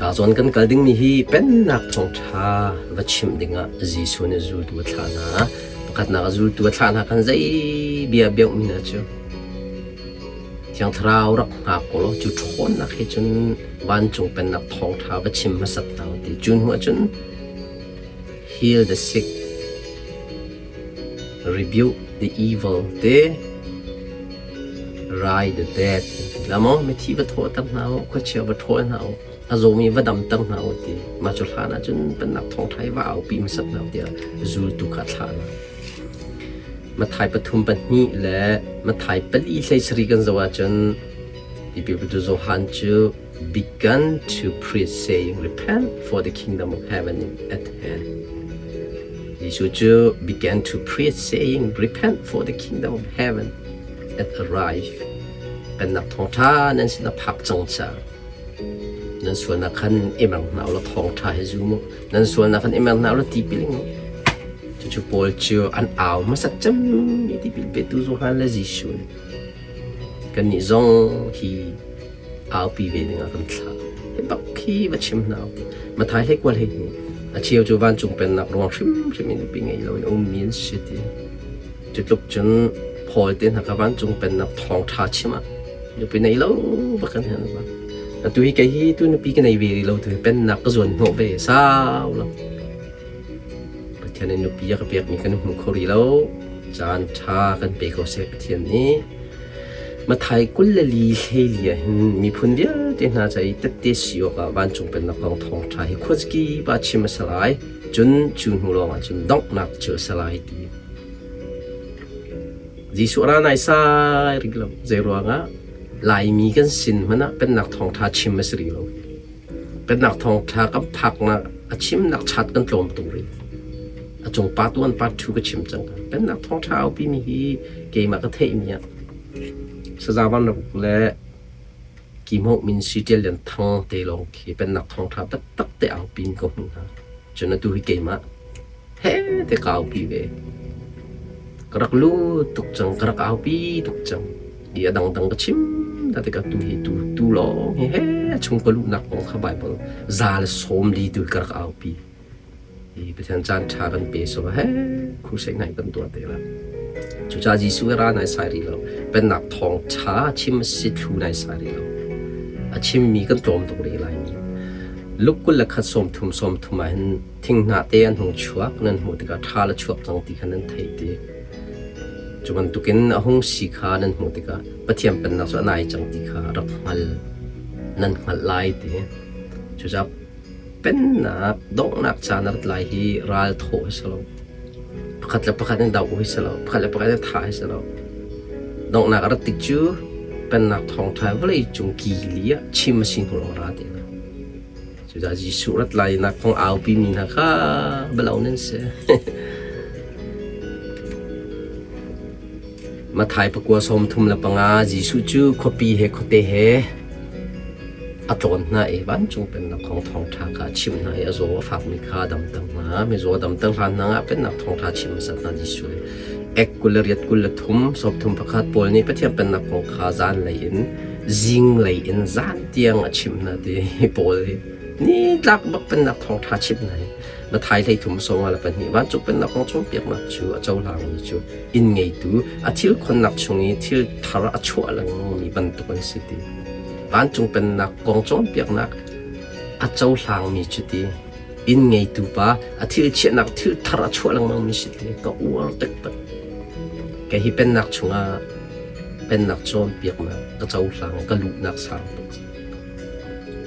Ka zawn kan kal dingmi hi Pennak thawngṭha va chimh dingah Jesuh nih zultu a thlah hna. Pakhatnak a zultu a thlah hna khan zei bia beuhmi hna cu Thiang Thlarau rak hngak u law cu ṭhawnnak he cun vancung pennak thawngṭha va chim hmasat hna u ti. Cu hnu ahcun heal the sick, rebuke the evil te Rai the dead an ti la maw? Mithi va thawhter hna u, khuachia va ṭhawl hna u, a zawmi va damter hna u ti. Mah cu hlan ahcun pennak thawngṭha hi va aupi hmasat hna u tiah zultu kha a thlah hna. Matthai pathum pahnih le Matthai pali hlei sarih kan zoh ahcun tipil petu Johan cu began to preach saying, Repent, for the kingdom of heaven is at hand. Jesuh cu began to preach saying, Repent, for the kingdom of heaven at arrive. Pennak thawngṭha nan sin a phak cang caah nan sualnak khan i mer hna u law thawngṭha hi zum u. Nan sualnak khan i mer hna u law tipil ing u. Cucu Paul cu an au hmasat cemmi tipil petu Johan le Jesuh nih kannih zong hi aupi ve dingah kan thlah. Hi bak khi va chim hna u ti. Mathai hlei kual hei hi a cheu cu vancung pennak ruang hrimhrim in nupi ngei loin a ummi an si ti. Cu tluk cun Paul te hna kha vancung pennak thawngṭha chim ah nupi nei lo bak kan hen ba. Atu hi kei hi tu nupi ka nei ve rih lo tu hi pennak ka zuan hnawh ve sau lo. Pathian nih nupi a ka pekmi kan hmu kho rih lo. Caan ṭha kan pe ko seh Pathian nih. Mathai 24 hleili ah hin miphun vialte hna ca i tette si awkah vancung pennak kong thawngṭha hi khuazakip ah chim a si lai. Cun cu hnu lawngah cun donghnak cu a si lai ti. Jesuh ra naisai rih lo. Zeiruangah Laimi kan sin hmanh ah pennak thawngṭha chim a si rih lo. Pennak thawngṭha kan phaknak a chimnak chat kan tlawm tuk rih. A cung part 1 part 2 ka chim cang. Pennak thawngṭha aupi mi hi keimah ka theihmi ah Saza Van Rak le Kimoh Min Si Ṭial Lian Thang te lawng khi pennak thawngṭha taktak te aupi in ka hmuh hna. Cun atu hi keimah he te ka aupi ve. Ka rak lut tuk cang, ka rak aupi tuk cang. I a dangdang ka chim ta tikah tu hi tu tu lawng hi he chung ka luhnak kong kha Bible za le sawm li tu ka rak aupi. I Pathian caan ṭha kan pe so he crusade nai kan tuah te la. Cucaah Jesuh ra nai sai rih lo. Pennak thawng ṭha chim si thlu nai sai rih lo. A chimmi kan tlawm tuk rih lai mi. Luke 21 sawmthum sawmthum ah hin thinghnah te an hung chuak nan hmuh tikah ṭha le chuak cang ti kha nan theih ti. Cu bantukin a hung si kha nan hmuh tikah Pathian pennak cu a nai cang ti kha rak hngal nan hngalh lai ti. Cucaah pennak donghnak caan a rat lai hi ral thawh hi si lo. Pakhat le pakhat in doh hi si lo. Pakhat le pakhat in thah hi si lo. Donghnak a rat tik cu pennak thawngṭha vawlei cung kili ah chim a si hnu lawng ra ti lo. Cucaah Jesuh rat lainak kong aupi mi hna kha bialo nan si. Matthai pakua 35 Jesuh cu khuapi he khuate he a tlawn hna i vancung pennak kong thawngṭha kha a chimh hna i a zaw a fakmi kha a damter hna. Mizaw a damter hlan hna ah pennak thawngṭha chim hmasat hna Jesuh hi. Ek 28 23 31 Paul nih Pathian pennak kong kha zanlei in zinglei in zan tiang a chimh hna ti Paul hi nitlak bak pennak thawngṭha chimh hna hi Mathai 33 24 vancung pennak kong cawnpiaknak cu a cohlangmi cu inn ngeitu a thil khonnak chung i thil thar a chuah lengmangmi bantuk an si ti vancung pennak kong cawnpiaknak a cohlangmi cu ti inn ngeitu pa a thil chiahnak thil thar a chuah lengmangmi si ti ka uar taktak kei hi pennak chungah pennak cawnpiaknak ka cohlang ka luhnak sang tuk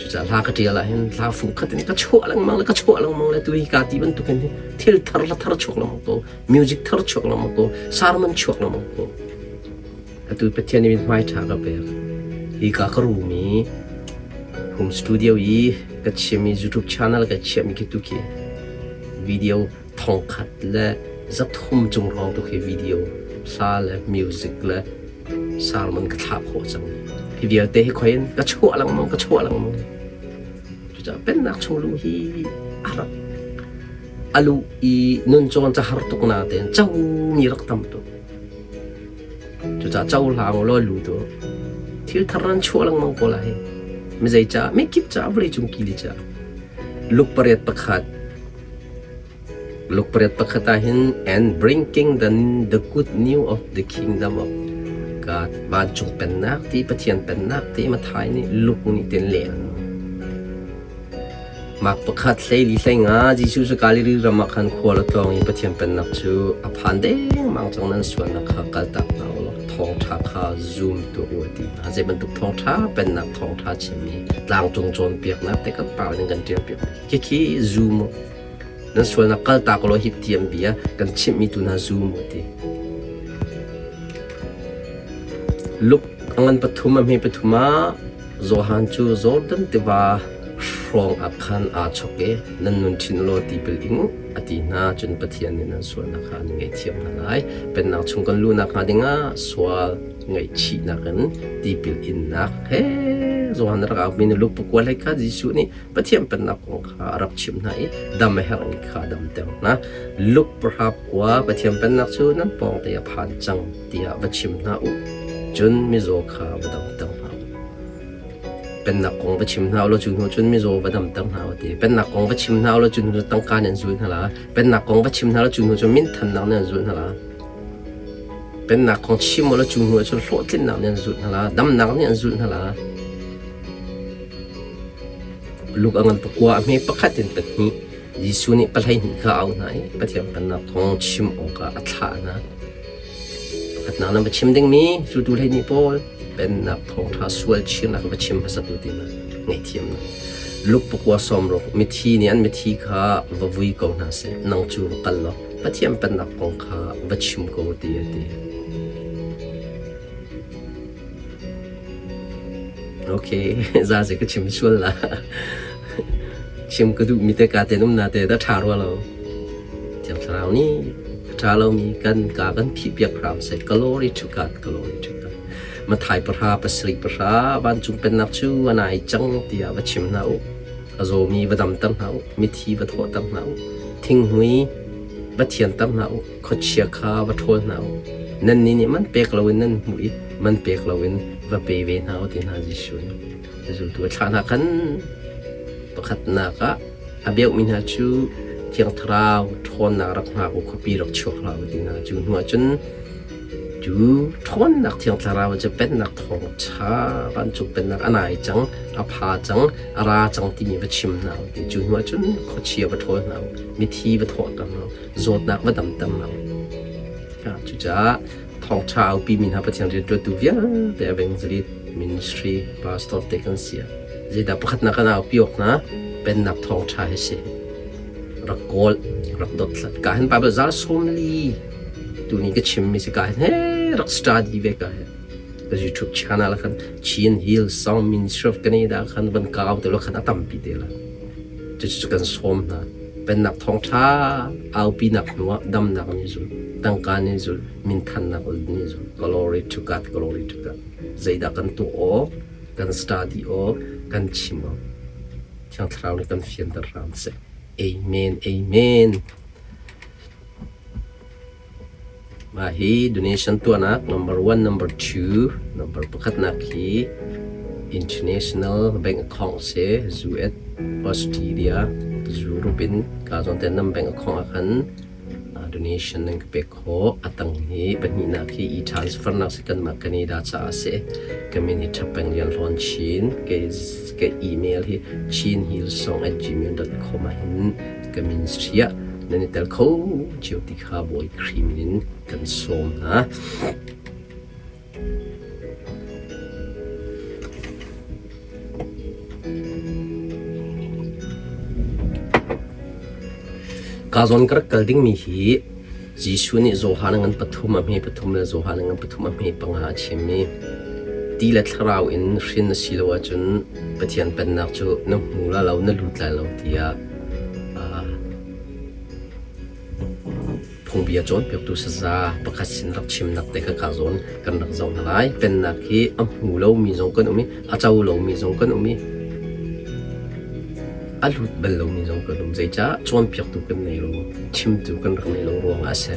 cucaah hla ka ṭial ah hin hla fung khat in ka chuah lengmang le ka chuah lengmang le tu hi ka ti bantukin hi thil thar la thar chuak lengmang ko music thar chuak lengmang ko sermon chuak lengmang ko atu Pathian nih hmai ṭha ka pek hi ka ka room i home studio i ka chiami YouTube channel ka chiahmi khi tu khi video thongkhat le zathum cung hrawng tu khi video hla le music le sermon ka thlah khawh cang hi vialte hi khoi in ka chuah lengmang ka chuah lengmang cucaah pennak chung lu hi a rak alu i nun cawn ca har tuk na tein co mi rak tam tuk cucaah co hlang law lu tu thil thar nan chuah lengmang ko lai. Mi zei caah? Mikip caah vawleicung kili caah. Luke pariat pakhat Luke pariat pakhat ah hin and bringing the, the good news of the kingdom of God vancung pennak ti Pathian pennak ti Mathai nih Luke nih tin leh Mark pakhat hleili hleinga Jesuh cu Galilee ram ah khan khual a tlawng i Pathian pennak cu a phan dengmang cang nan sualnak kha kaltak hna u law thawngṭha kha zum tuah u a ti hna. Zei bantuk thawngṭha pennak thawngṭha chimmi tlangcung cawnpiaknak te kan pa in kan ṭialpiak. Khikhi zum u. Nan sualnak kaltak u law hi tiam bia kan chimhmi tu hna zum u ti. Luke a ngan pathum a hme pathum ah Johan cu Jordan tiva hrawng ah khan aa chok i nan nun ṭhin law tipil ing u a ti hna. Cun Pathian nih nan sualnak kha an ngaihthiam hna lai. Pennak chung kan luhnak hnga dingah sual ngaihchihnak in tipil innak he Johan a rak aumi nu Luke pakua hlei kha Jesuh nih Pathian pennak kong kha a rak chimh hna i dam a herhmi kha a damter hna. Luke pahra kua Pathian pennak cu nan pawngte a phan cang tiah va chim hna u. Cun mizaw kha va damter hna u. Pennak kong va chim hna u law cu hnu cun mizaw va damter hna u ti. Pennak kong va chim hna u law cu hnu cun tangka nan zul hna la. Pennak kong va chim hna law cu hnu cun minthannak nan zul hna la. Pennak kong chim u law cu hnu cun hlawhtlinnak nan zul hna la. Damnak nih an zul hna la. Luke a ngan pakua a hme pakhat in pahnih Jesuh nih pahleihnih kha a auh hna i Pathian Pennak kong chim awkah a thlah hna. Pakhatnak nan va chim dingmi zultu hleihnih pawl Pennak thawngṭha sual chirnak va chim hmasatu ti hna ngaihthiamnak. Luke pakua sawmruk mithi nih an mithi kha va vui ko hna seh nang cu va kal law Pathian Pennak kong kha va chim ko ti a ti. Okay, za ka chim sual la. Chim ka duhmi te ka ten um na te da ṭha rua lo. Thiang Thlarau nih a ṭha lomi kan ka kan phihpiak hram seh. Glory to God, glory to God. Mathai pahra pasarih pahra vancung pennak cu a nai cang tiah va chim hna u. A zawmi va damter hna u. Mithi va thawhter hna u. Thinghmui va thianter hna u. Khuachia kha va ṭhawl hna u. Nannih nih man pek loin nan hmuh i man pek loin va pe ve hna u ti hna Jesuh nih. Zultu a thlah hna khan pakhatnak ah a beuhmi hna cu Thiang Thlarau ṭhawnnak rak hngak u khuapi rak chuak hlah u ti hna. Cu hnuah cun cu ṭhawnnak Thiang Thlarau cu pennak thawngṭha vancung pennak a nai cang, a pha cang, a ra cang timi va chim hna u ti. Cu hnuah cun khuachia va ṭhawl hna u, mithi va thawhter hna u, zawtnak va damter hna u. Cucaah thawngṭha aupi mi hna Pathian rianṭuantu vialte evangelist, ministry, pastor te kan si. Zeidah pakhatnak kan aupi awk hna pennak thawngṭha hi si. Rak kawl, rak dothlat. Ka hin Bible zal sawmli tuni ka chimmi si ka hin he rak study ve ka he. Ka YouTube channel khan Chin Hill Song Ministry of Canada khan van kau te lo khan a tampi te la. Cucu kan sawm hna. Pennak thawngṭha aupinak hnuah damnak nih zul, tangka nih zul, minthannak nih zul. Glory to God, glory to God. Zeidah kan tuah awk, kan study awk, kan chim awk. Thiang Thlarau nih kan fianter hram seh. Amen, amen. Mah hi donation tuahnak number one, number two, number pakhatnak hi International Bank Account si US Australia Europe in ka zawn te nam bank account ah khan donation nan ka pek khawh. A tang hi pahnihnak hi e-transfer nak si kanmah Canada caah si. Ka min hi Thapeng Lian Hlawn Chin. Ka email hi chinhillsong@gmail.com ah hin ka ministry ah nan i tel kho cio ti kha Bawi Khrih min in kan sawm hna. Ka zawn ka rak kal dingmi hi Jesuh nih Johan a ngan pathum a hme pathum le Johan a ngan pathum a hme panga a chimmi ti le thlarau in hrin a si lo ahcun Pathian pennak cu na hmu la lo na lut lai lo tiah Phungbia cawnpiaktu saza pakhat sin rak chimnak te kha kaa zawn kan rak zoh hna lai. Pennak hi a hmu lomi zong kan um i a co lomi zong kan um i a lut bal lomi zong kan um. Zeicah cawnpiaktu kan nei lo, chimtu kan rak nei lo ruangah a si.